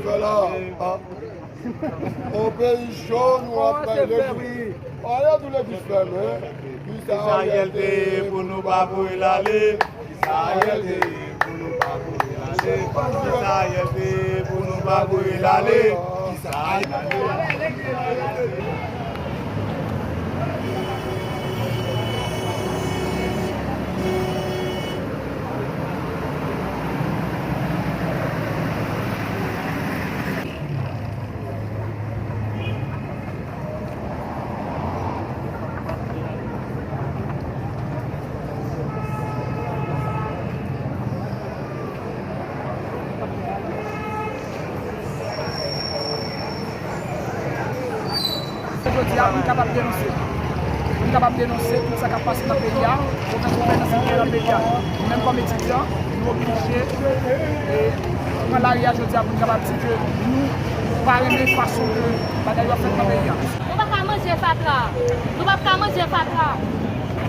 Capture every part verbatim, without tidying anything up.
Fè la, a. On peyi cho, nou ap bay legliz. A, yo tou legliz fèmen. Kisa Ariel te ye pou nou pa voye l ale? Kisa Ariel te ye pou nou pa voye l ale? Kisa Ariel te ye pou nou pa voye l ale? Kisa Ariel te ye? Jodi a, pou n kapab denonse. Pou n kapab denonse tout sa k ap pase nan peyi a, move gouvènans ki genyen nan peyi a. Nou menm kòm etidyan, nou oblije, e, pran lari a jodi a pou n kapab di ke nou pa renmen fason ke bagay yo ap fèt nan peyi a. Nou pa ka manje fatra. Nou p ap ka manje fatra.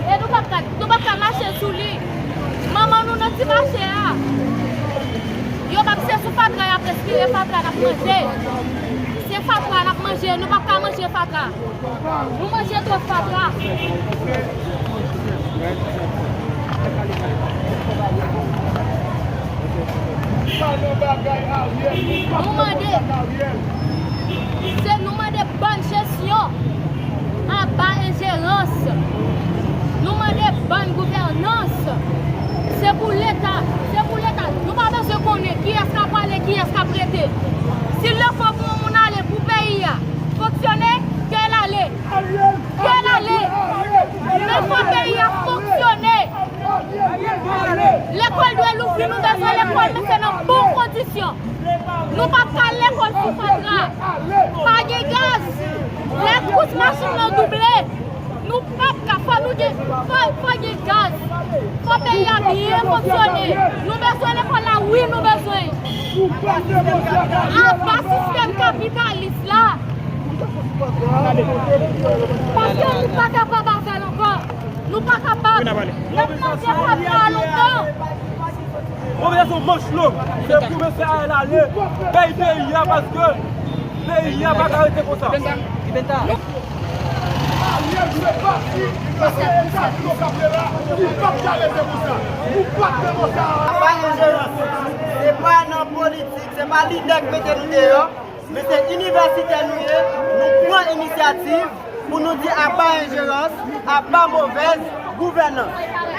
E nou p ap ka, nou p ap ka mache sou li. Manman nou nan ti mache a. Yo p ap, se sou fatra y ap respire, fatra n ap manje. Se fatra n ap manje, nou p ap ka manje fatra. Nou manje twòp fatra. Nou mande, se nou mande bòn jesyon, aba enjerans. Nou mande bòn gouvènans. Se pou Leta, se pou Leta. Nou pa bezwen konnen kiyès k ap ale, kiyès k ap rete. Si l fò pou yon moun ale pou peyi a fonksyone, ke l ale. Ke l ale. Men fò peyi a fonksyone. Lekòl dwe louvri, nou bezwen lekòl, men se nan bon kondisyon. Nou p ap ka al lekòl sou fatra. Pa gen gaz. Lè kous machin nan double. Nou p ap ka, fò nou gen, fò, fò gen gaz. Fò peyi a byen fonksyone. Nou bezwen lekòl la, wi, nou bezwen. Aba sistèm kapitalis la. Paske nou pa kapab avè l ankò. Nou pa kapab. N ap manje fatra a lontan. Mobilizasyon manch long, se pou mesye Ariel ale, bay peyi a, paske peyi a pa ka rete konsa. Ariel fè pati nan se eta nou k ap ye la, li p ap ka rete konsa. Nou p ap fè konsa. Pa enjerans, se pa nan politik, se pa lidè k mete nou deyò. Men se inivèsitè nou ye, nou pran inisyativ pou nou di aba enjerans, aba movèz gouvènans.